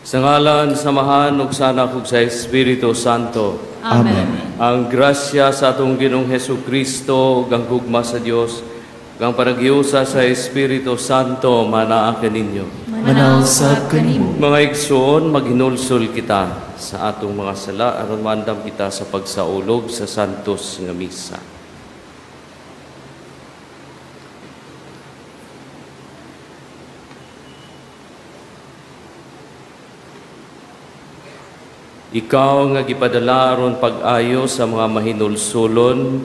Sa ngalan sa Amahan ug sa Anak ug sa Espiritu Santo. Amen. Ang grasya sa atong Ginoong Hesus Kristo ug ang gugma sa Dios ug ang panaghiusa sa Espiritu Santo manaa kaninyo. Manausab kanimo. Mga igsoon, maghinulsol kita sa atong mga sala aron maandam kita sa pagsaulog sa Santos nga Misa. Ikaw nga gipadala aron pag-ayo sa mga mahinulsulon,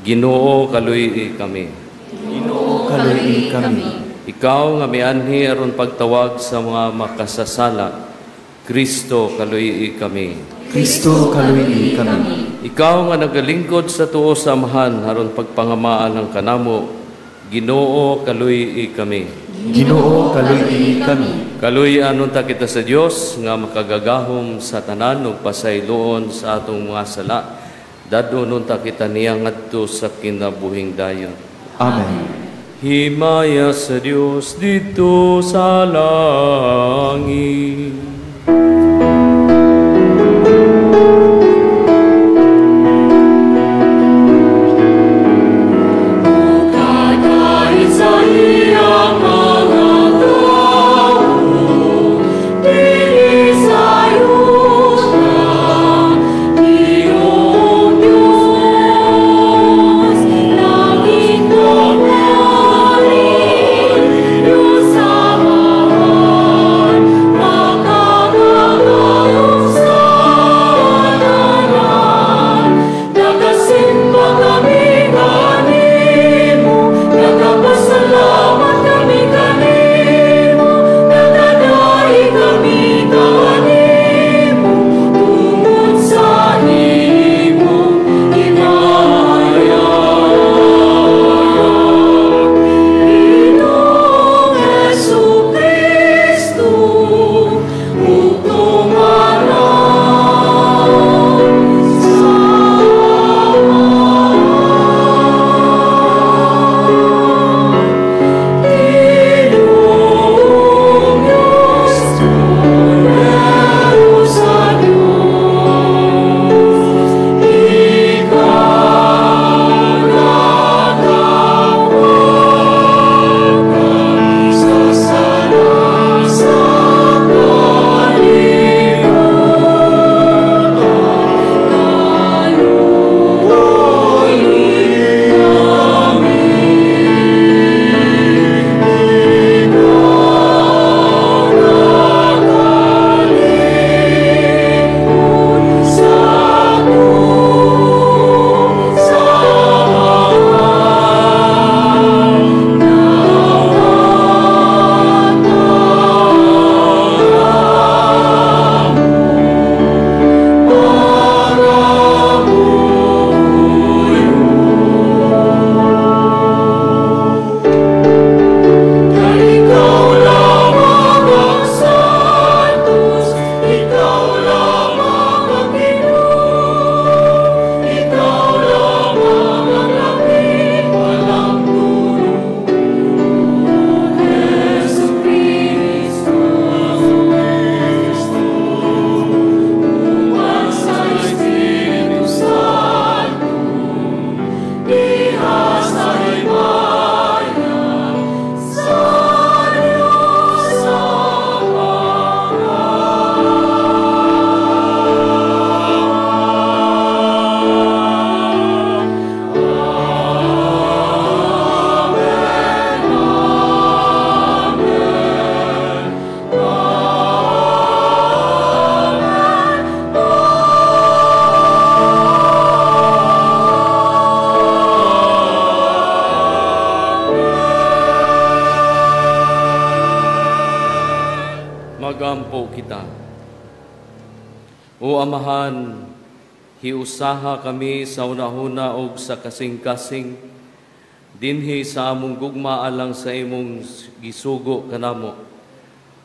Ginoo, kaluy-i kami. Ginoo, kaluy-i kami. Ikaw nga mianhi aron pagtawag sa mga makasasala, Kristo, kaluy-i kami. Kristo, kaluy-i kami. Ikaw nga nagalingkod sa tuo sa Amahan aron pagpangamaan ang kanamo, Ginoo, kaluy-i kami. Ginoo, kaluy-i kami. Kaluy-an unta kita sa Dios nga makagagahom sa tanan ug pasayloon sa atong mga sala. Dadon unta kita niya ngadto sa kinabuhing dayon. Amen. Himaya sa Dios didto sa langit. Magampo kita. O Amahan, hiusaha kami sa unahuna og sa kasing-kasing, dinhi sa among gugma alang sa imong gisugo kanamo,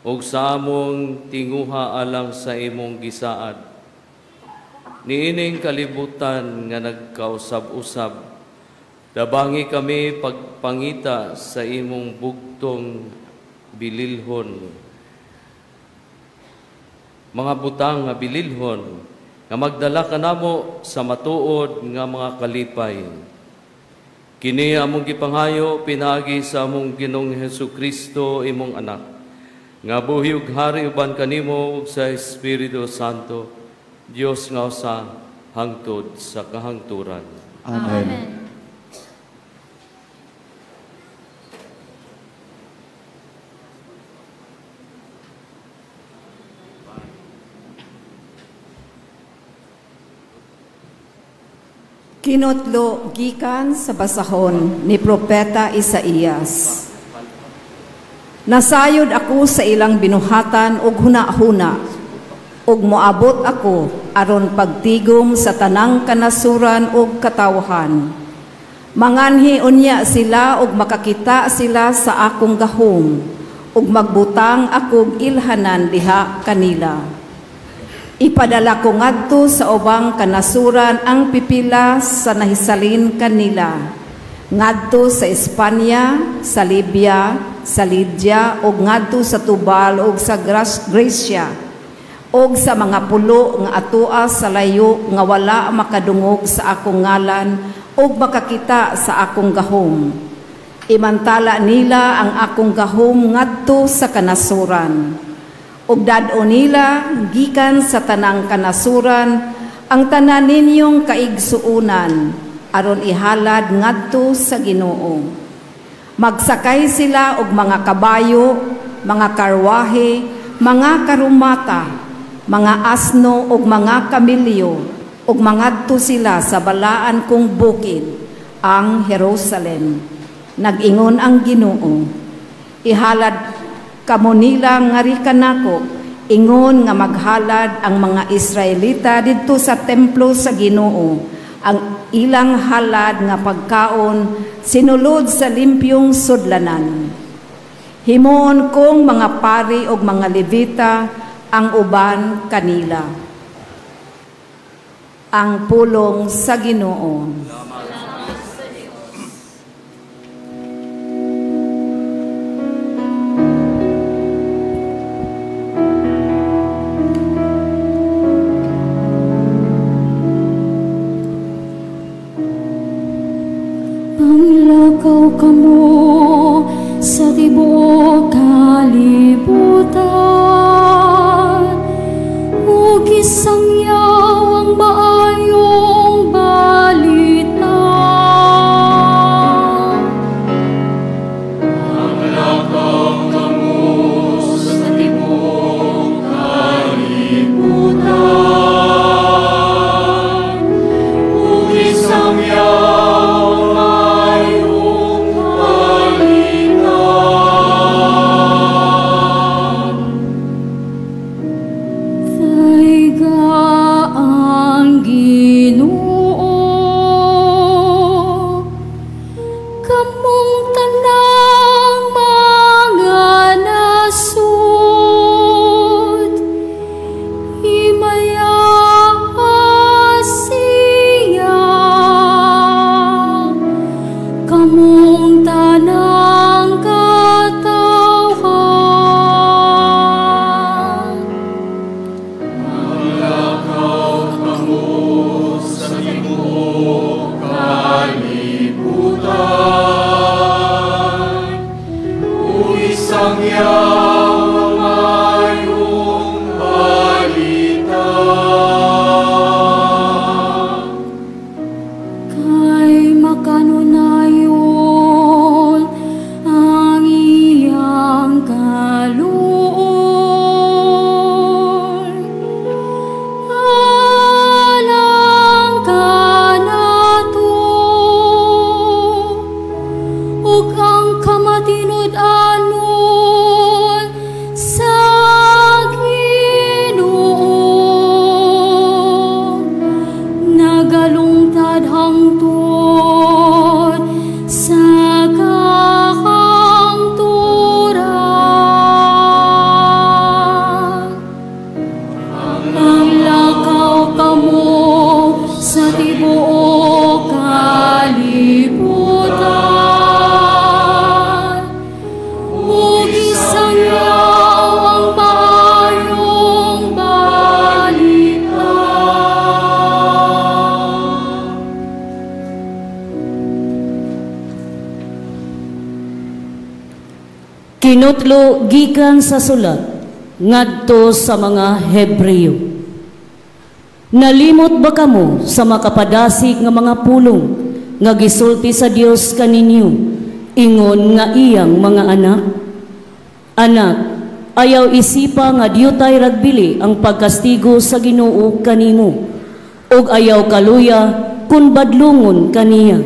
og sa among tinguha alang sa imong gisaad. Niining kalibutan nga nagkausab-usab, dabangi kami pagpangita sa imong bugtong bililhon. mga butang nga bililhon nga magdala kanamo sa matuod nga mga kalipay. Kini among gipanghayo pinaagi sa among Ginoong Hesukristo, imong anak, nga buhi ug hari uban kanimo ug sa Espiritu Santo, Dios nga usa hangtod sa kahangturan. Amen. Kinotlo gikan sa basahon ni Propeta Isaías. Nasayod ako sa ilang binuhatan ug hunahuna, ug moabot ako aron pagtigom sa tanang kanasuran ug katawhan. Manganhi unya sila ug makakita sila sa akong gahom, ug magbutang akog ilhanan diha kanila. Ipadala ko ngadto sa ubang kanasuran ang pipila sa nahisalin kanila, ngadto sa Espanya, sa Libya, sa Lydia, ug ngadto sa Tubal ug sa Grecia, ug sa mga pulo nga atoa sa layo nga wala makadungog sa akong ngalan ug makakita sa akong gahom. Imantala nila ang akong gahom ngadto sa kanasuran. Ug dad-o nila gikan sa tanang kanasuran ang tanan ninyong kaigsuonan aron ihalad ngadto sa Ginoo. Magsakay sila og mga kabayo, mga karwahe, mga karumata, mga asno ug mga kamilyo, ug mangadto sila sa balaan kong bukid, ang Jerusalem. Nag-ingon ang Ginoo, ihalad kamo nila ngari kanako, ingon nga maghalad ang mga Israelita didto sa templo sa Ginoo, ang ilang halad nga pagkaon sinulod sa limpyong sudlanan. Himuon kong mga pari ug mga Levita ang uban kanila. Ang pulong sa Ginoo. Panglakaw kamo sa tibuok kalibutan, ug isangyaw ang maayong balita. Panglakaw kamo sa tibuok kalibutan, ug isangyaw ang Ginoo, kamong tanang mga nasud, himaya siya, kamong tanang katawhan. Panglakaw kamo sa tibuok kalibutan, ug isangyaw ang maayong balita. Kay makanunayon ang iyang kaluoy, alang kanato, ug ang kamatinud-anon sa Ginoo nagalungtad hangtod sa kahangturan. Kinutlo gikan sa sulat ngadto sa mga Hebreo. Nalimot ba kamo sa makapadasig nga mga pulong nga gisulti sa Dios kaninyo ingon nga iyang mga anak? Anak, ayaw isipa nga diyutay ragbili ang pagkastigo sa Ginoo kanimo, ug ayaw kaluya kun badlungon kaniya.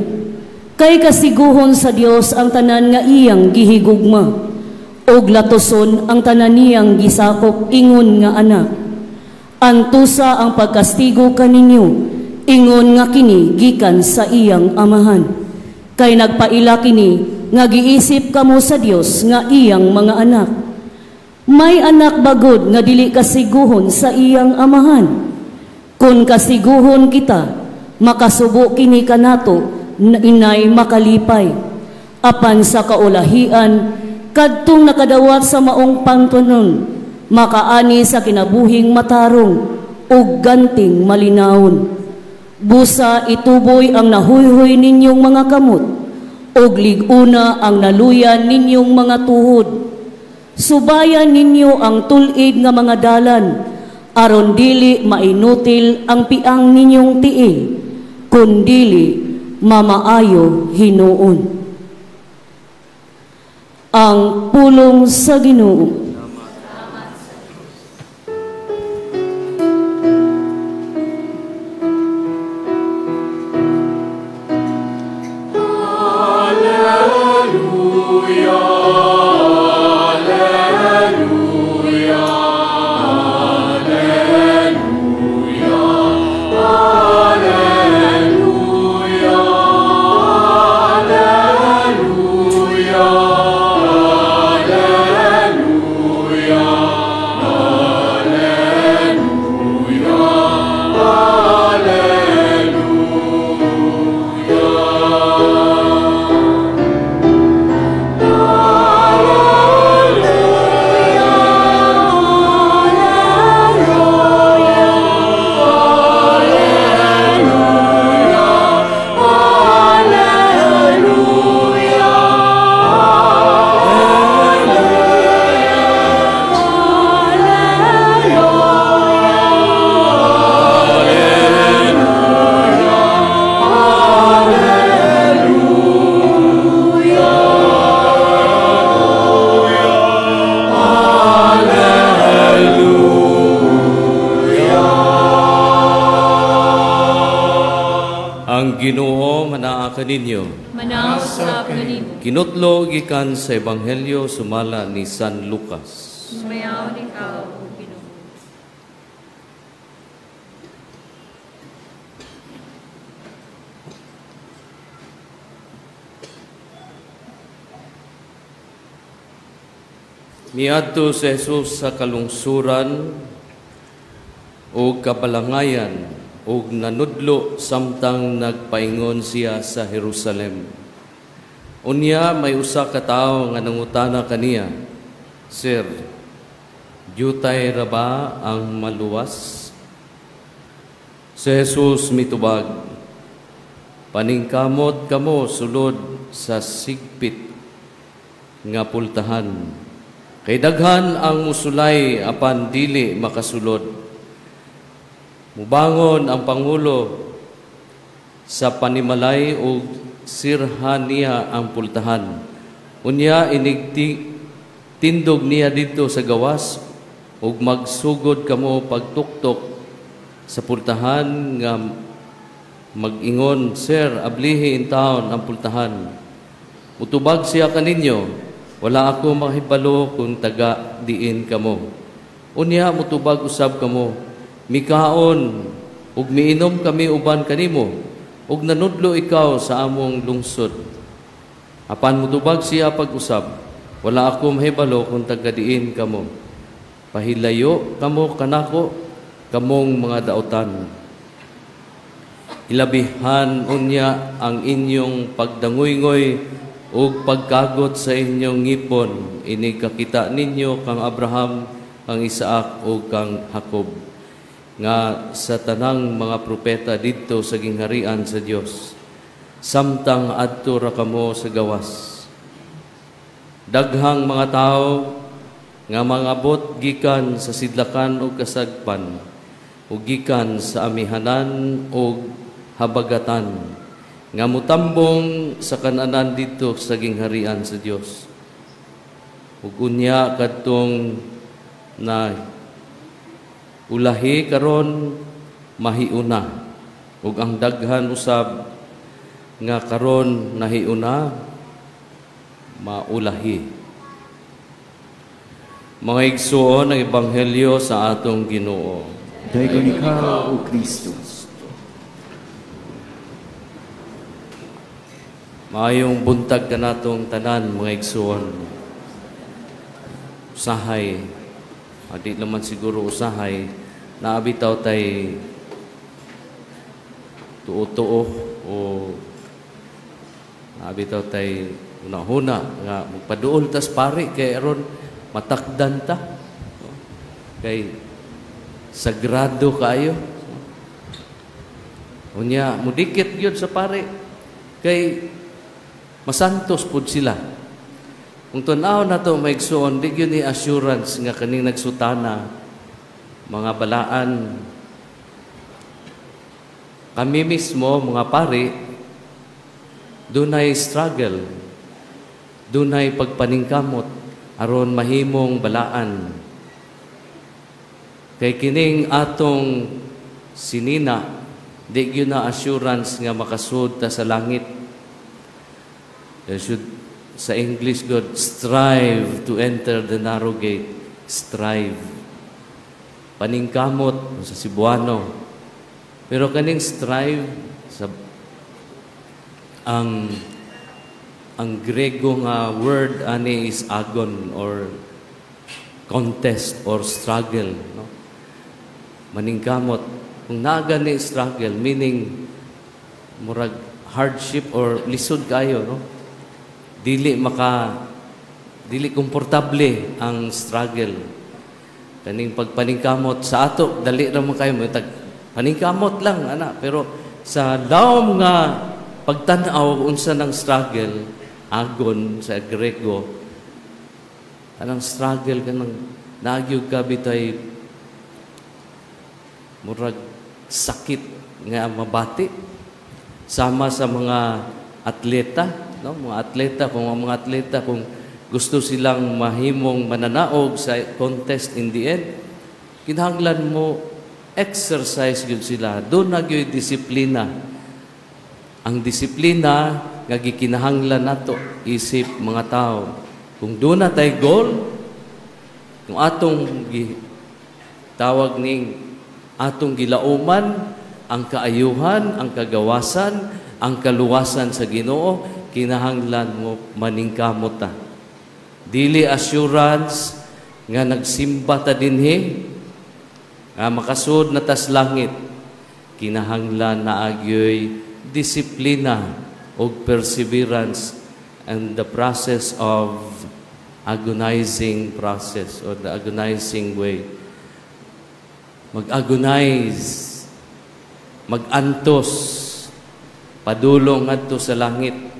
Kay kasiguhon sa Dios ang tanan nga iyang gihigugma, ug latuson ang tanan niyang gisakop ingon nga anak. Antusa ang pagkastigo kaninyo ingon nga kini gikan sa iyang amahan. Kay nagpaila kini nga giisip kamo sa Dios nga iyang mga anak. May anak bagod nga dili kasiguhon sa iyang amahan. Kun kasiguhon kita, makasubo kini kanato inay makalipay. Apan sa kaulahian, kadtong nakadawat sa maong pangtunon, makaani sa kinabuhing matarong ug ganting malinawon. Busa ituboy ang nahuyhoy ninyong mga kamot, ug liguna ang naluyan ninyong mga tuhod. Subayan ninyo ang tul-id nga mga dalan, aron dili mainutil ang piang ninyong tiil, kun dili mamaayo hinuon. Ang pulong sa Ginoo. Ginoo manaa kaninyo. Manausap kanimo. Kinutlo gikan sa Ebanghelyo sumala ni San Lucas. Sumayaon ikaw, o Ginoo. Miadto si Jesus sa kalungsuran o kabalangayan ug nanudlo samtang nagpaingon siya sa Jerusalem. Unya may usa ka tawo nga nangutana kaniya, "Sir, dyutay ra ba ang maluwas?" Si Jesus mitubag, "Paningkamot kamo sulod sa sigpit nga pultahan. Kay daghan ang musulay apan dili makasulod. Mubangon ang pangulo sa panimalay ug sirhan niya ang pultahan. Unya inig tindog niya didto sa gawas ug magsugod kamo pagtuktok sa pultahan nga mag-ingon, 'Sir, ablihi in taon ang pultahan.' Mutubag siya kaninyo, 'Wala ako makahibalo kung taga diin kamo.' Unya mutubag usab kamo, 'Mikaon ug miinom kami uban kanimo, ug nanudlo ikaw sa among lungsod.' Apan mutubag siya pag-usab, 'Wala ako mahibalo kung taga-diin kamo. Pahilayo kamo kanako, kamong mga dautan.' Ilabihan unya ang inyong pagdanguygoy ug pagkagot sa inyong ngipon, inig kakita ninyo kang Abraham, kang Isaac ug kang Jacob, nga sa tanang mga propeta didto sa gingharian sa Dios, samtang adto ra kamo sa gawas. Daghang mga tao nga mangabot gikan sa sidlakan ug kasagpan ug gikan sa amihanan ug habagatan nga mutambong sa kananan didto sa gingharian sa Dios. Ug unya kadtong na ulahi karon mahiuna, ug ang daghan usab nga karon nahiuna maulahi. Mga igsuon, ang ebanghelyo sa atong Ginoo. Daygon ikaw, O Kristo. Maayong buntag kanatong tanan, mga igsuon. Usahay, di naman siguro usahay, naabitaw tay tuo-tuo o naabitaw tay una-huna nga magpaduol tas pare kay aron matakdan ta. Kay sagrado kaayo. Unya mudikit gyud sa pare kay masantos pud sila. Kung tun-aw na to maigsuon, di gyud ni assurance nga kaning nagsutana mga balaan. Kami mismo mga pari, dunay struggle, dunay pagpaningkamot aron mahimong balaan. Kay kining atong sinina, di gyud na assurance nga makasud ta sa langit. There should, sa English God, strive to enter the narrow gate. Strive. Paningkamot sa Cebuano. Pero kaning strive sa ang Grego nga word ani is agon or contest or struggle, no? Maningkamot. Kung naga ni struggle, meaning murag hardship or lisod kayo, no? Dili komportable ang struggle. Kaning pagpaningkamot sa ato, dali ra man kayo tag paningkamot lang ana, pero sa lawom nga pagtan-aw unsa nang struggle, agon sa Grego, anang struggle kanang nagyug ka bitay murag sakit nga mabati sama sa mga atleta, no? Mga atleta, kung ang mga atleta kung gusto silang mahimong mananaog sa contest in the end, kinahanglan mo exercise gyud sila. Doon na gyud disiplina. Ang disiplina nga gikinahanglan nato isip mga tao. Kung doon na tay goal, kung atong tawag ning atong gilauman ang kaayuhan, ang kagawasan, ang kaluwasan sa Ginoo, kinahanglan mo maningkamot ta. Dili assurance nga nagsimba ta dinhi nga makasud na tas langit. Kinahanglan na agyoy disiplina og perseverance and the process of agonizing process or the agonizing way. Mag-agonize, mag-antos, padulong ngadto sa langit.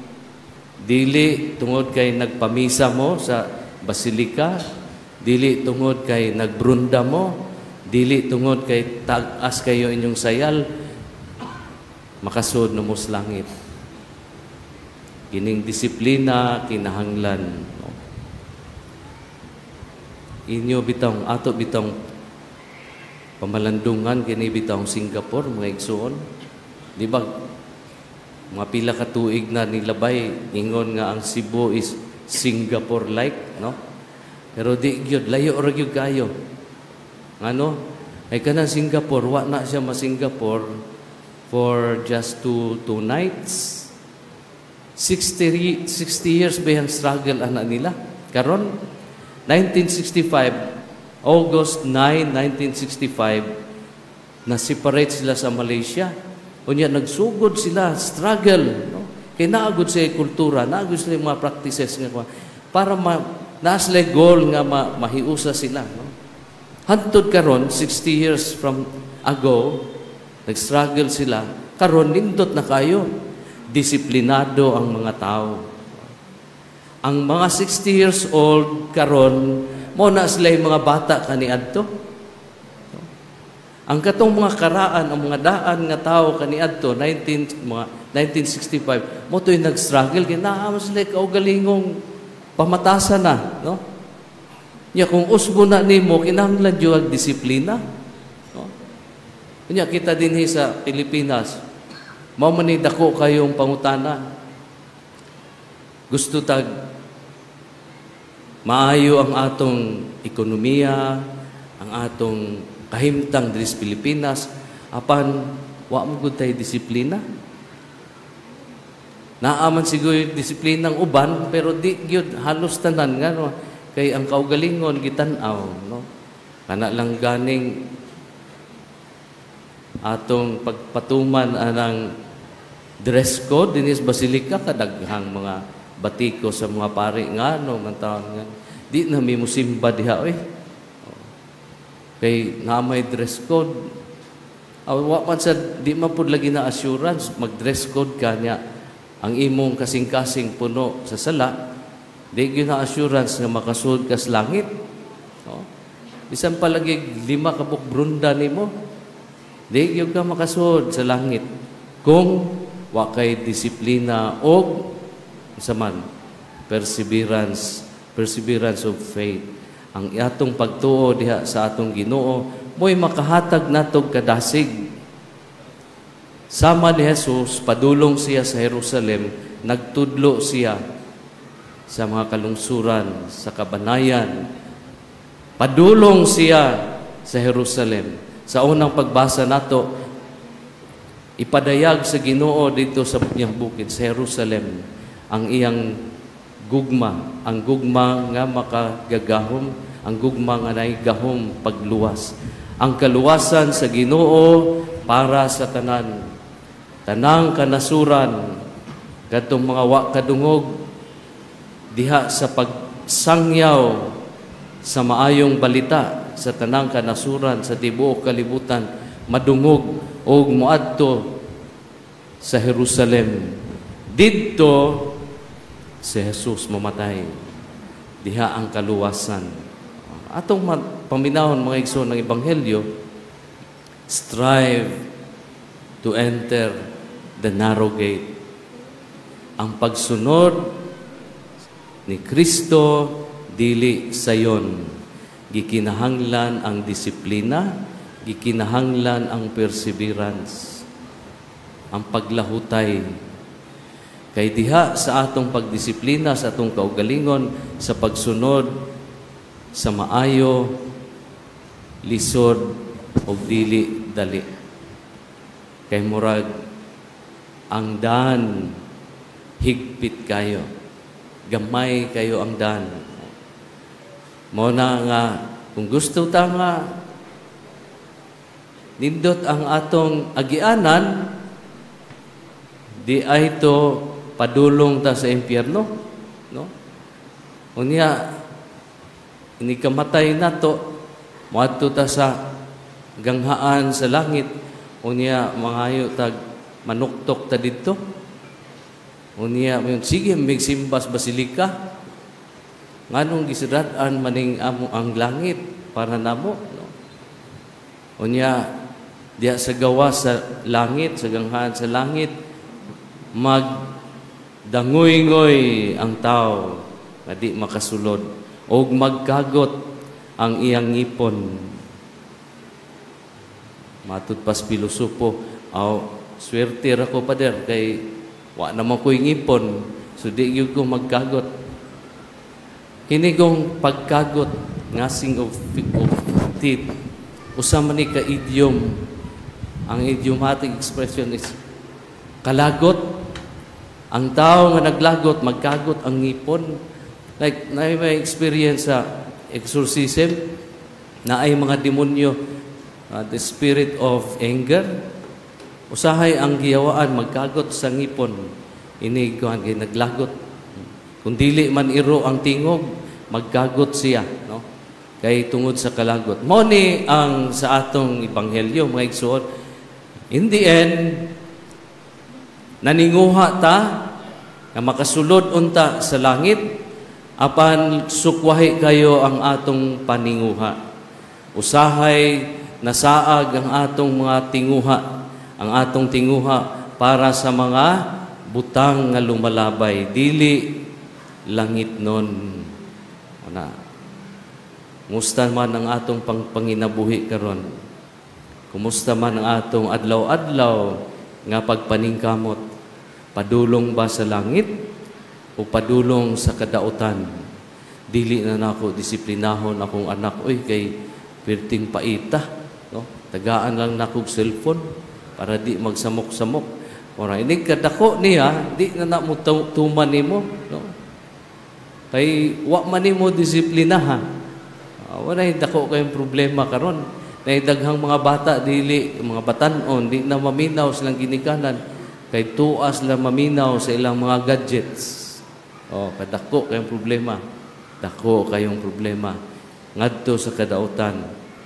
Dili tungod kay nagpamisa mo sa basilika, dili tungod kay nagbrunda mo, dili tungod kay tag-as kayo inyong sayal, makasud na mo sa langit. Kining disiplina kinahanglan, no? Inyo bitong ato bitong pamalandungan kini bitong Singapore, mga igsuon. Di ba mga pila ka tuig na nilabay ingon nga ang Cebu is Singapore like, no? Pero di gyud, layo ra gyud kayo. Ngano? Ay kanang Singapore, wa na siya ma-Singapore for just two nights. 60 years ba yung struggle ana nila? Karon 1965, August 9, 1965, na-separate sila sa Malaysia. Unya nagsugod sila, struggle, no? Kay naagod sa kultura, naagod sila yung mga practices nga para naa sila goal nga mahiusa sila, no? Hantod karon 60 years from ago, nag-struggle sila. Karon nindot na kayo. Disiplinado ang mga tao. Ang mga 60 years old karon, mao na sila yung mga bata kaniadto. Ang katong mga karaan, ang mga daan nga tao kaniadto 19 mga 1965, mao to'y nag-struggle kay naa man sila kaugalingong pamatasan na, no? Nya kung usbo na nimo, kinahanglan jud disiplina, no? Nya kita dinhi sa Pilipinas, mao man ni dako kayong pangutana. Gusto tag maayo ang atong ekonomiya, ang atong kahimtang diri sa Pilipinas, apan wa man gud tay disiplina. Naa man siguro disiplinang uban, pero di gyud halos tanan nga, no? Kay ang kaugalingon gitan-aw, no? Kana lang ganing atong pagpatuman anang dress code dinhi sa Basilica, kadaghang mga batiko sa mga pari nga, no, man taon nga di na mi musimba diha oy kay naa may dress code. Wa man sa di man pud lagi na assurance. Mag dress code ka niya, ang imong kasing-kasing puno sa sala, di gyud na assurance nga makasud ka sa langit, no? Bisan pa lagi 5 ka buok brunda nimo, di gyud ka makasud sa langit kung wa kay disiplina og unsa man perseverance, perseverance of faith. Ang atong pagtuo diha sa atong Ginoo mo'y makahatag natog kadasig. Sama ni Jesus, padulong siya sa Jerusalem, nagtudlo siya sa mga kalungsuran, sa kabanayan. Padulong siya sa Jerusalem. Sa unang pagbasa nato, ipadayag sa Ginoo dito sa iyang bukid sa Jerusalem ang iyang gugma, ang gugma nga makagagahom, ang gugma nga naigahom pagluwas. Ang kaluwasan sa Ginoo para sa tanan. Tanang kanasuran, kadtong mga wa kadungog diha sa pagsangyaw sa maayong balita sa tanang kanasuran sa tibuok kalibutan, madungog og moadto sa Jerusalem. Didto si Jesus mamatay. Diha ang kaluwasan. Atong paminahon, mga igsoon, ng Ebanghelyo, strive to enter the narrow gate. Ang pagsunod ni Kristo dili sayon. Gikinahanglan ang disiplina, gikinahanglan ang perseverance, ang paglahutay. Kay diha sa atong pagdisiplina, sa atong kaugalingon, sa pagsunod sa maayo, lisod o dili dali. Kay murag ang daan higpit kayo. Gamay kayo ang daan. Mao na nga kung gusto ta nga nindot ang atong agianan, di ay to padulong ta sa impyerno, no? Unya ini kamatay nato, moadto ta sa ganghaan sa langit, unya mangayo tag manuktok ta didto. Unya mayon sige mig simbas basilika, nganong gisirad-an maning amo ang langit para namo, no? Unya diya sa gawas sa langit, sa ganghaan sa langit, magdangoy-ngoy ang tao nga di makasulod og magkagot ang iyang ngipon. Matud pas pilosopo, aw swerte ra ko, pader, kay wa naman ko'y ngipon, so di gyud ko magkagot. Kini gong pagkagot, gnashing of teeth, usa man ni ka idiom. Ang idiomatic expression is kalagot. Ang tao nga naglagot, magkagot ang ngipon. Like, na may experience sa exorcism, na ay mga demonyo, the spirit of anger. Usahay ang giyawaan, magkagot sa ngipon. Ini kuan kay naglagot. Kung dili man iro ang tingog, magkagot siya, no? Kay tungod sa kalagot. Mao ni ang sa atong ebanghelyo, mga igsoon. In the end, naninguha ta nga makasulod unta sa langit. Apan sukwahi kayo ang atong paninguha. Usahay nasaag ang atong mga tinguha, ang atong tinguha para sa mga butang nga lumalabay, dili langit nun. Una, musta man ang atong pangpanginabuhi karon? Kumusta man ang atong adlaw-adlaw nga pagpaningkamot? Padulong ba sa langit o padulong sa kadautan? Dili na nako disiplinahon akong anak, oy, kay perting paita, no? Tagaan lang nakog cellphone para di magsamok-samok. Ora inig kadako niya, di na na mo tuman nimo, no? Kay wa man nimo disiplina ha. Wala dako kayong problema karon. Nay daghang mga bata dili, mga batan-on di na maminaw silang ginikanan kay tuas lang maminaw sa ilang mga gadgets. Oh, kadako kayong problema. Dako kayong problema ngadto sa kadautan.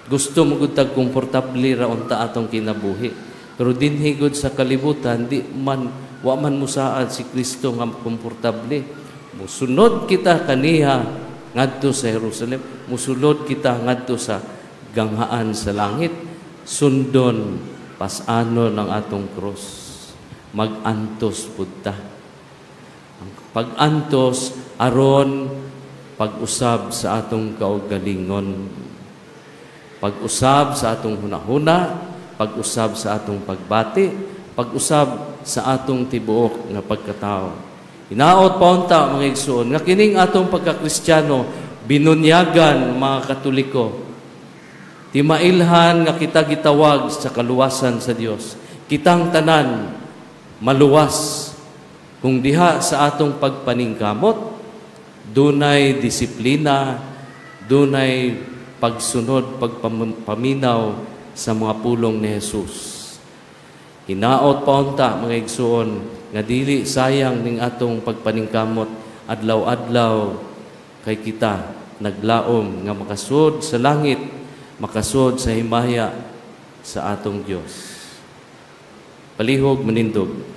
Gusto mo gud tag komportable ra unta atong kinabuhi. Pero dinhi gud sa kalibutan di man wa man musaad si Kristo nga komportable. Musunod kita kaniha ngadto sa Jerusalem, musulod kita ngadto sa ganghaan sa langit, sundon pas-anon ang atong krus. Magantos pud ta. Ang pag-antos aron pag-usab sa atong kaugalingon, pag-usab sa atong hunahuna, pag-usab sa atong pagbati, pag-usab sa atong tibuok nga pagkatao. Hinaot paunta mga igsoon nga kining atong pagkakristyano binunyagan mga Katoliko. Timailhan nga kita gitawag sa kaluwasan sa Dios. Kitang tanan maluwas kung diha sa atong pagpaningkamot dunay disiplina, dunay pagsunod, pagpaminaw sa mga pulong ni Jesus. Hinaot paunta mga igsoon nga dili sayang ning atong pagpaningkamot adlaw-adlaw kay kita naglaom nga makasud sa langit, makasud sa himaya sa atong Dios. Palihog manindog.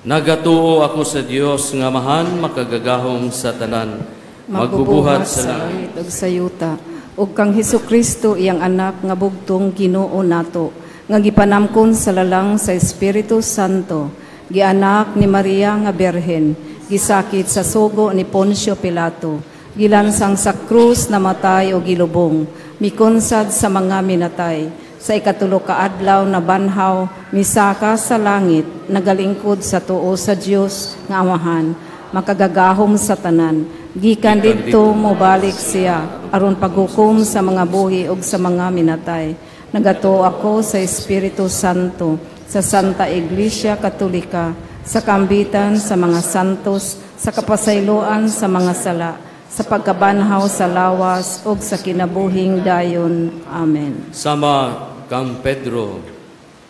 Nagatuo ako sa Dios nga Amahan makagagahom sa tanan, magbubuhat sa langit ug sa yuta, ug kang Hesukristo iyang anak nga bugtong Ginoo nato, nga gipanamkon sa lalang sa Espiritu Santo, gianak ni Maria nga Birhen, gisakit sa sugo ni Poncio Pilato, gilansang sa krus, namatay o gilubong, mikonsad sa mga minatay, sa ikatulo ka adlaw nabanhaw, misaka sa langit, nagalingkod sa tuo sa Dios nga Amahan, makagagahom sa tanan, gikan didto mobalik siya aron paghukom sa mga buhi ug sa mga minatay. Nagatuo ako sa Espiritu Santo, sa Santa Iglesia Katolika, sa kambitan sa mga santos, sa kapasayloan sa mga sala, sa pagkabanhaw sa lawas ug sa kinabuhing dayon. Amen. Sama kang Pedro,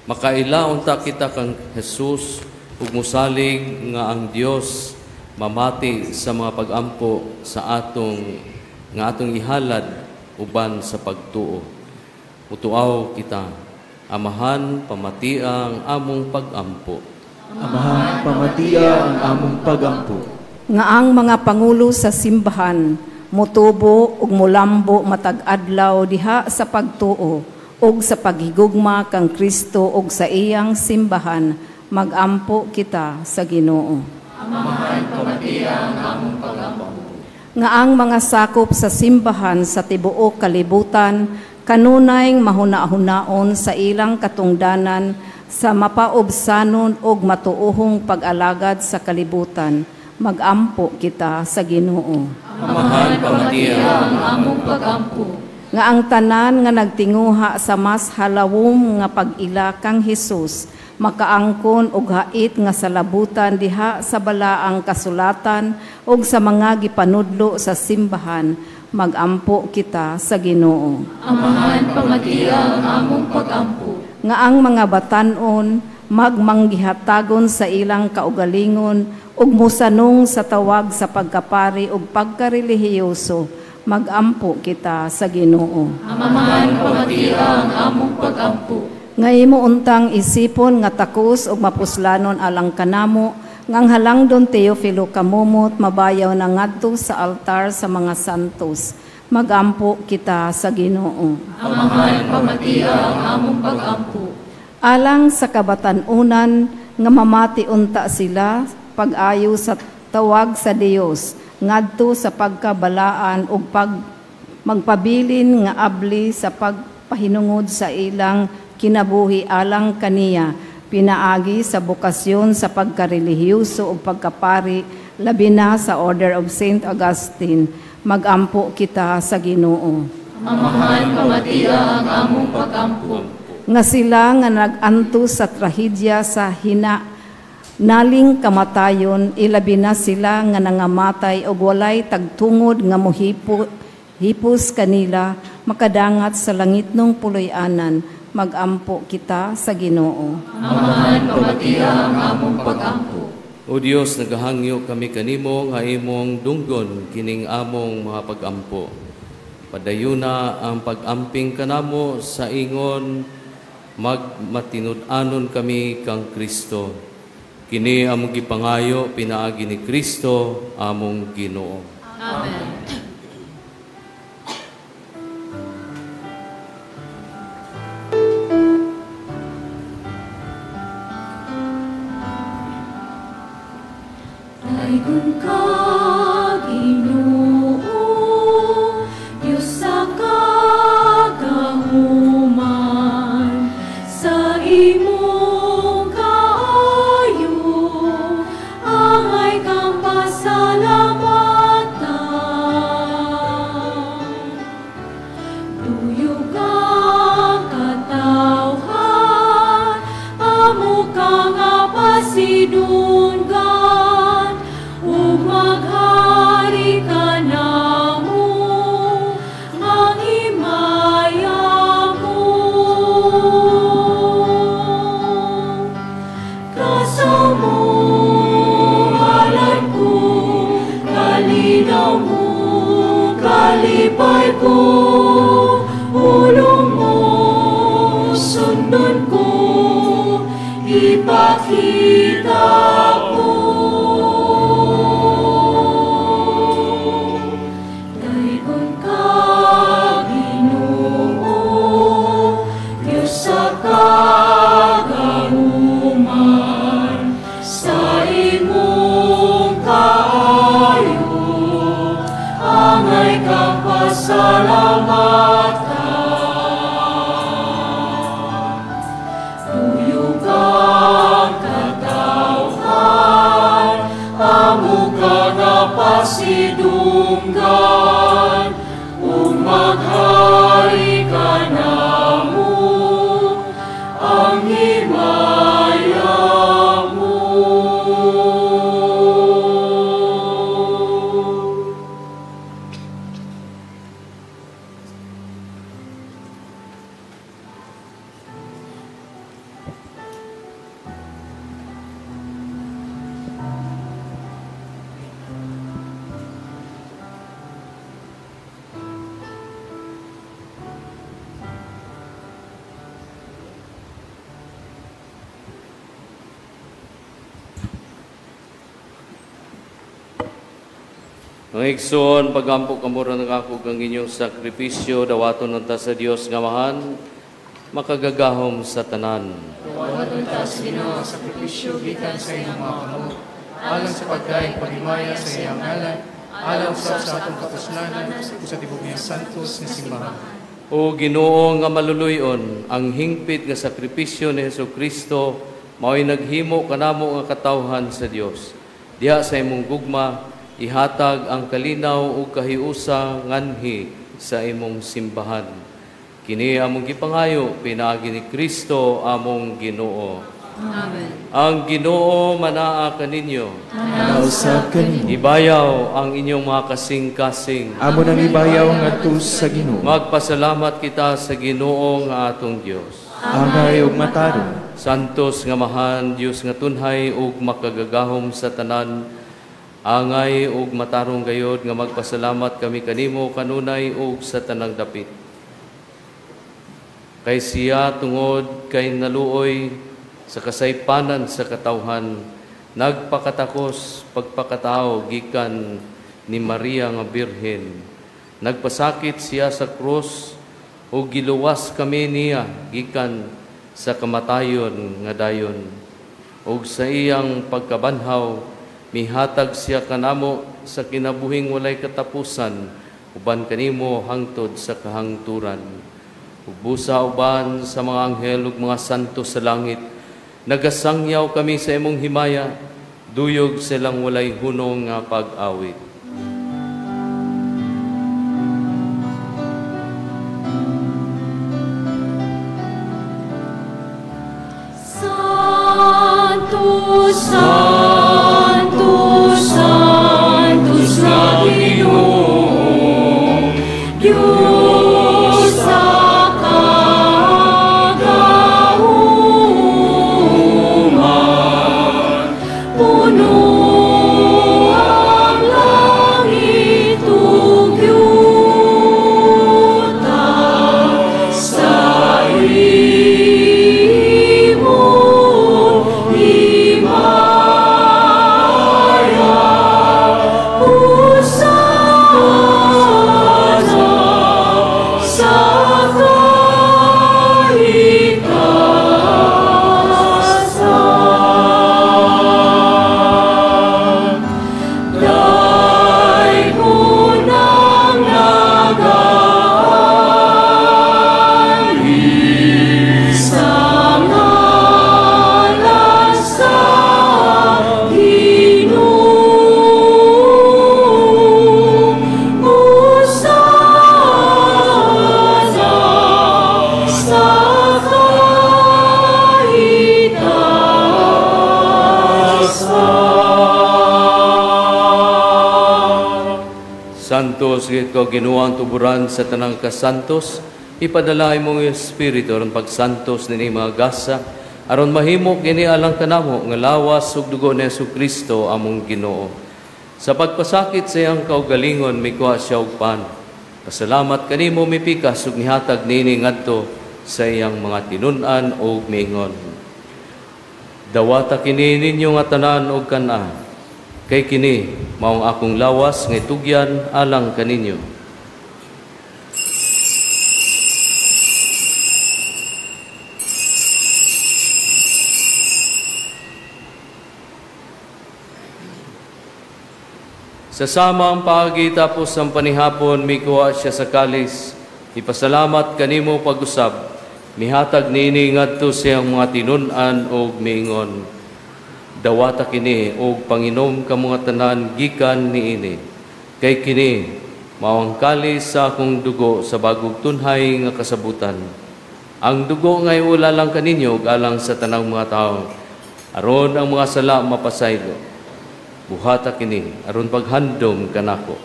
makaila unta kita kang Jesus ug mosalig nga ang Dios mamati sa mga pagampo sa atong nga atong ihalad uban sa pagtuo. Mutuaw kita, Amahan, pamatia ang among pagampo. Amahan, pamatia ang among pagampo. Nga ang mga pangulo sa simbahan mutubo ug mulambo matag adlaw diha sa pagtuo ug sa paghigugma kang Kristo ug sa iyang simbahan, magampo kita sa Ginoo. Amahan, pamatia ang among pagampo. Nga ang mga sakop sa simbahan sa tibuok kalibutan kanunay mahuna-hunaon sa ilang katungdanan sa mapaobsanon ug matuohong pag-alagad sa kalibutan, magampo kita sa Ginoo. Amahan, pamatia ang among pagampo. Nga ang tanan nga nagtinguha sa mas halawom nga pag-ila kang Hesus makaangkon og hait nga salabutan diha sa balaang kasulatan ug sa mga gipanudlo sa simbahan, magampo kita sa Ginoo. Amahan, pamatia ang among pagampo. Nga ang mga batan-on magmanggihatagon sa ilang kaugalingon ug mosanong sa tawag sa pagkapari ug pagkarelihiyoso, magampo kita sa Ginoo. Amahan, pamatia ang among pagampo. Nga imo untang isipon nga takos ug mapuslanon alang kanamo Ngang halangdon Teofilo Camomot mabayaw na ngadto sa altar sa mga santos. Magampo kita sa Ginoo. Amahan, pamatia ang among pagampo. Alang sa kabatan-unan nga mamati unta sila pag-ayo sa tawag sa Dios ngadto sa pagkabalaan ug pag magpabilin nga abli sa pagpahinungod sa ilang kinabuhi alang kaniya pinaagi sa bokasyon sa pagkarelihiyoso ug pagkapari labi na sa Order of Saint Augustine. Magampo kita sa Ginoo. Amahan, pamatia ang among pagampo. Nga sila nga nag-antos sa trahedya sa hina naling kamatayon, ilabi na sila nga nangamatay og walay tagtungod nga mohipo hipos kanila makadangat sa langitnong puloy-anan. Magampo kita sa Ginoo. Amahan, pamatia ang among pagampo. O Dios, nagahangyo kami kanimo nga imong dunggon kining among mga pagampo. Padayuna ang pag-amping kanamo sa ingon magmatinud-anon kami kang Kristo. Kini among gipangayo pinaagi ni Kristo among Ginoo. Amen. Daygon ka, Ginoo, Dios sa kagahuman, sa imong kaayo angay kang pasalamatan. Tuyo kang katawhan, amo ka nga pasidunggan, ug maghari ka namo, ang himaya mo. Kasaw mo, halad ko, kalinaw mo, kalipay ko, ulong mo, sundon ko, ipakita ko. Daygon ka, Ginoo, Dios sa kagahuman, sa imong kaayo angay kang pasalamatan. Tuyo kang katawhan, amo ka nga pasidunggan, ug maghari ka namo, ang himaya mo. Mga igsoon, pagampo kamo ron ang ako kang inyong sakripisyo, dawaton unta sa Dios nga Amahan, makagagahom sa tanan. Dawaton ta sa Ginoo ang sakripisyo gikan sa iyang mga kamot, alang sa pagdaig paghimaya sa iyang ngalan, alang usab sa atong kapuslanan ug sa tibuok niyang santos nga simbahan. O Ginoo nga maluluy-on, ang hingpit nga sakripisyo ni Hesukristo mao'y naghimo kanamo nga katawhan sa Dios. Diha sa imong gugma, ihatag ang kalinaw ug kahiusa nganhi sa imong simbahan. Kini among gipangayo pinaagi ni Kristo among Ginoo. Amen. Ang Ginoo manaa kaninyo. Manausab kanimo. Ibayaw ang inyong mga kasing-kasing. Amo nang ibayaw ngadto sa Ginoo. Magpasalamat kita sa Ginoo nga atong Dios. Angay ug matarong. Santos nga Amahan, Dios nga tunhay ug makagagahom sa tanan, angay ug matarong gayod nga magpasalamat kami kanimo kanunay ug sa tanang dapit. Kay siya tungod kay naluoy sa kasaypanan sa katawhan, Nagpakatakos pagpakatao gikan ni Maria nga Birhen. Nagpasakit siya sa krus ug giluwas kami niya gikan sa kamatayon nga dayon. Ug sa iyang pagkabanhaw mihatag siya kanamo sa kinabuhing walay katapusan uban kanimo hangtod sa kahangturan. Ug busa uban sa mga anghel ug mga santo sa langit, nagasangyaw kami sa imong himaya, duyog silang walay hunong nga pag-awit. Santo, Santo, Santos na Ginoo, Diyos sa kagahuman, puno ang langit ug yuta sa imong himaya. Hosana sa kahitasan. Daygon ang nagaanhi sa ngalan sa Ginoo. Hosana sa kahitasan. Santos, ikaw Ginoo ang tuburan sa tanang kasantos, ipadala imong Espiritu aron pagsantos nining mga gasa, aron mahimo kini alang kanamo nga lawas ug dugo ni Hesukristo among Ginoo. Sa pagpasakit sa iyang kaugalingon mikuha siya og pan. Pasalamat kanimo mipikas ug nihatag niini ngadto sa iyang mga tinun-an ug miingon. Dawata kini ninyo nga tanan og kan-a, kay kini maong akong lawas nga itugyan alang kaninyo. Sa samang paagi tapos ang panihapon, mikuha siya sa kalis. Ipasalamat kanimo pag-usab, mihatag niini ngadto siyang mga tinun-an og miingon. Dawata kini og panginom kamo nga tanan gikan niini. Kay kini mao ang kalis sa akong dugo sa bagong tunhay nga kasabutan. Ang dugo nga iula lang kaninyo ug alang sa tanang mga tawo, aron ang mga sala mapasaylo. Buhata kini aron paghandom kanako.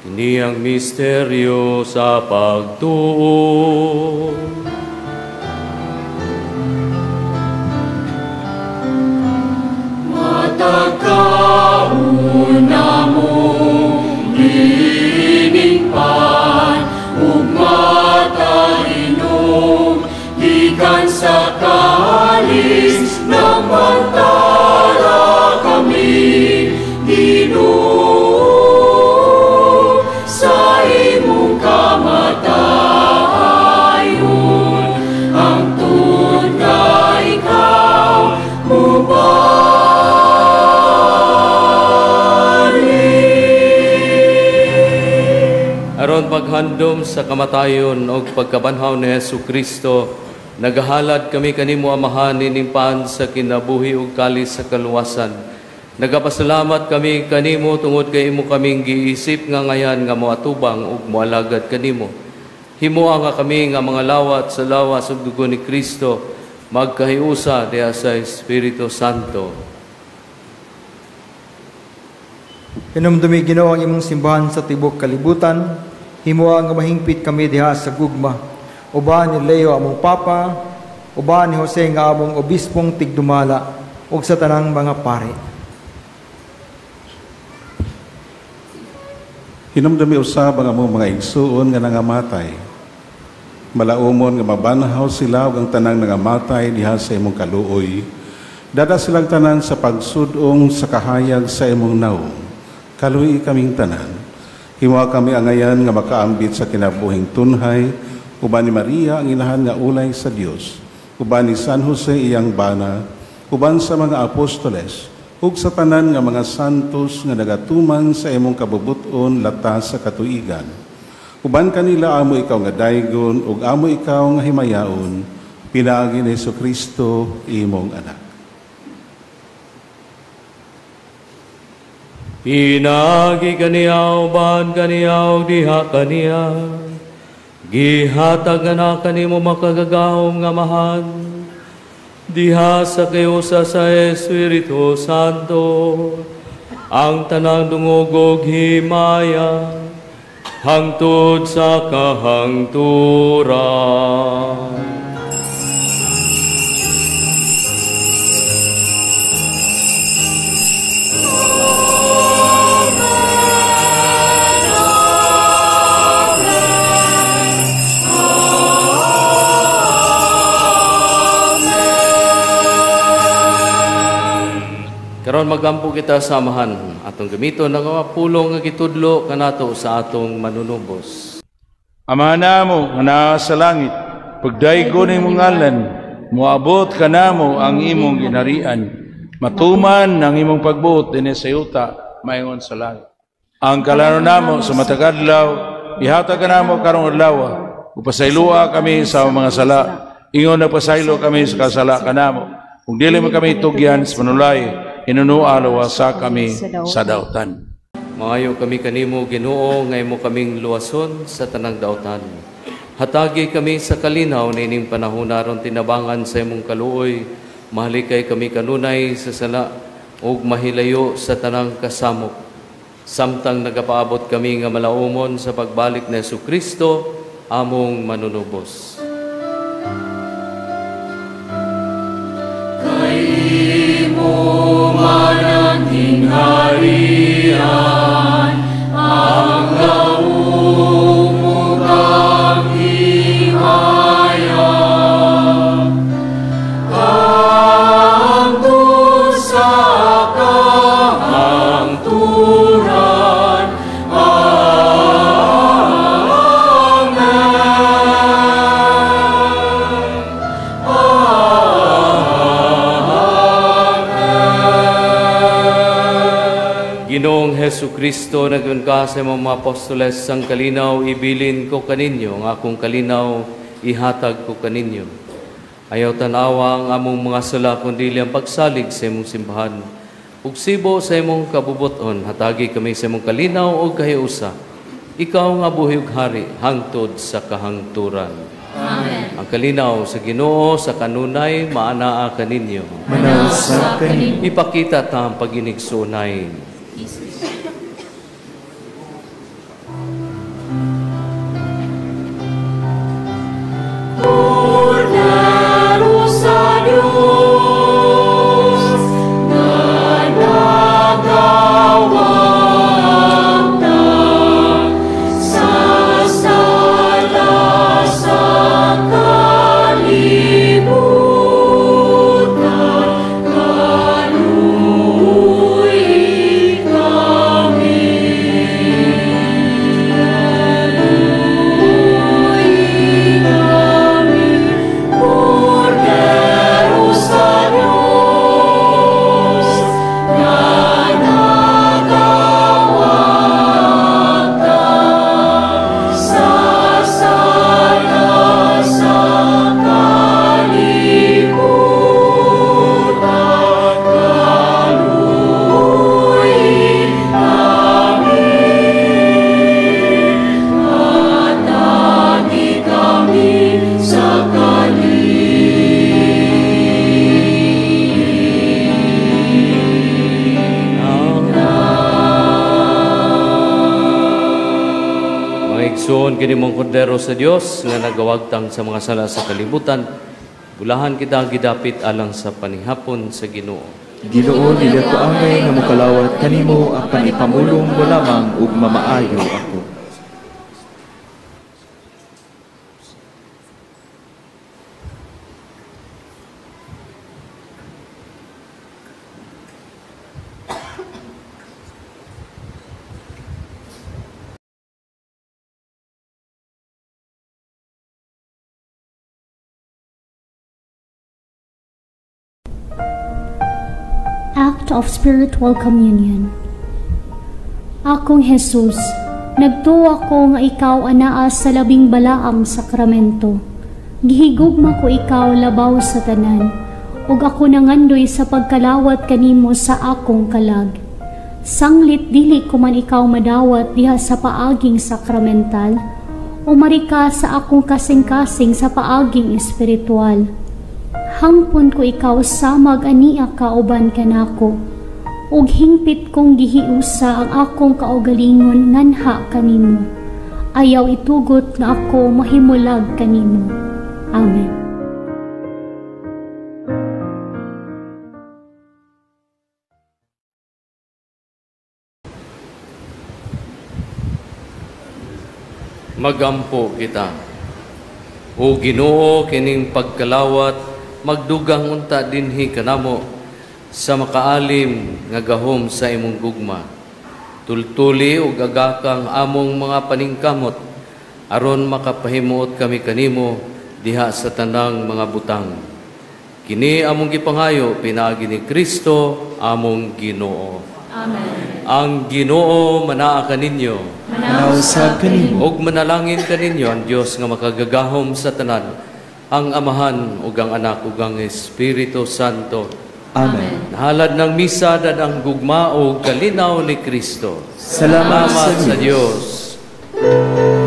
Kini ang misteryo sa pagtuo. Matagkauna mo gininpan ug matainom gikan sa kalis ng pantala kami Ginoo sa imong kamatayon ang tud nga ikaw mubalik. Aron paghandom sa kamatayon og pagkabanhaw ni Hesukristo, nagahalad kami kanimo Amahan inimpan sa kinabuhi ug kalis sa kaluwasan. Nagapasalamat kami kanimo tungod kay imo kaming giisip nga ngayan nga moatubang ug moalagad kanimo. Himoa nga kami nga mga lawat sa lawas ug dugo ni Kristo, magkahiusa diha sa Espiritu Santo. Hinumdumi Ginoo ang imong simbahan sa tibuok kalibutan, himoa nga mahingpit kami diha sa gugma. Uban ni Leo among Papa, uban ni Jose nga among obispong tigdumala, ug sa tanang mga pare. Hinumdumi usab ang among mga igsuon nga nangamatay. Malaumon nga mabanhaw sila ug ang tanang nangamatay diha sa imong kaluoy. Dada silang tanan sa pagsudong sa kahayag sa imong nawong. Kaluoyi kaming tanan. Himoa kami angayan nga makaambit sa kinabuhing tunhay, uban ni Maria ang inahan nga ulay sa Dios, uban ni San Jose iyang bana, uban sa mga apostoles, ug sa tanan nga mga santos nga nagatuman sa imong kabubuton lata sa katuigan. Uban kanila amo ikaw nga daygon ug amo ikaw nga himayaon, pinaagi ni Jesucristo imong anak. Pinaagi kaniya uban kaniya ug diha kaniya, gihatag na kanimo makagagahom nga Amahan, diha sa kayusa sa Espiritu Santo, ang tanang dungog ug himaya, hangtod sa kahangturan. Karon magampo kita sa Amahan, atong gamiton ang mga pulong nga gitudlo kanato sa atong manunubos. Ama namo nga naa sa langit, pagdaygon imong ngalan, moabot kanamo ang imong ginharian. Matuman ang imong pagbuot dinhi sa yuta maingon sa langit. Ang kalano namo sa matag adlaw, ihatag kanamo karong adlaw, ug pasayloa kami sa mga sala, ingon nagpasaylo kami sa kasala kanamo. Kung dili man kami tugyan sa panulay, hinunoa luwasa kami sa dautan. Mangayo kami kanimo, Ginoo, nga imo kaming luwason sa tanang dautan. Hatagi kami sa kalinaw na ining panahon aron tinabangan sa imong kaluoy. Mahalikay kami kanunay sa sala ug mahilayo sa tanang kasamok. Samtang nagapaabot kami nga malaumon sa pagbalik ni Jesucristo, among manunubos. Imo man ang ginharian, ang gahom ug ang himaya, hangtod sa kahangturan. Amen. Ginoong Hesus Kristo, nagyon ka sa imong mga apostoles sang kalinaw, ibilin ko kaninyo, ang akong kalinaw, ihatag ko kaninyo. Ayaw tanawa ang among mga sala, kundi ang pagsalig sa imong simbahan. Ug sibo sa imong kabubuton, hatagi kami sa imong kalinaw o kahiusa. Ikaw nga buhi ug hari, hangtod sa kahangturan. Amen. Ang kalinaw sa Ginoo sa kanunay, maanaa kaninyo. Manausap kaninyo. Ipakita ta ang paginigsunay. Kordero sa Diyos nga nagawagta sa sala sa kalibutan, kaluoy kami. Kaluoy kami, Kordero sa Diyos nga nagawagta sa sala sa kalibutan, kaluoy kami. Hatagi kami sa Mga igsoon, kini mong kordero sa Dios nga nagawagtang sa mga sala sa kalibutan, bulahan kita ang gidapit alang sa panihapon sa Ginoo. Ginoo, dili ako angay nga mokalawat kanimo apan ipamulong mo lamang ug mamaayo ako. Act of Spiritual Communion. Akong Jesus, nagtuwa ko nga ikaw anaa sa labing balaang sakramento. Gihigugma ko ikaw labaw sa tanan, ug ako nangandoy sa pagkalawat kanimo sa akong kalag. Sanglit dili ko man ikaw madawat diha sa paaging sakramental, umari ka sa akong kasing-kasing sa paaging espiritual. Hangpon ko ikaw samag ania kauban kanako, ug hingpit kong gihiusa ang akong kaugalingon nganha kanimo. Ayaw itugot nga ako mahimulag kanimo. Amen. Magampo kita. O Ginoo, kining pagkalawat magdugang unta dinhi kanamo sa makaalim nga gahom sa imong gugma. Tultuli ug agakang among mga paningkamot aron makapahimuot kami kanimo diha sa tanang mga butang. Kini among gipangayo pinaagi ni Kristo among Ginoo. Amen. Ang Ginoo manaa kaninyo. Manaa usab kanimo. Ug manalangin kaninyo ang Dios nga makagagahom sa tanan, ang Amahan ug ang Anak ug ang Espiritu Santo. Amen. Nahalad ng misa dad ang gugma ug kalinaw ni Kristo. Salamat sa Diyos. Diyos.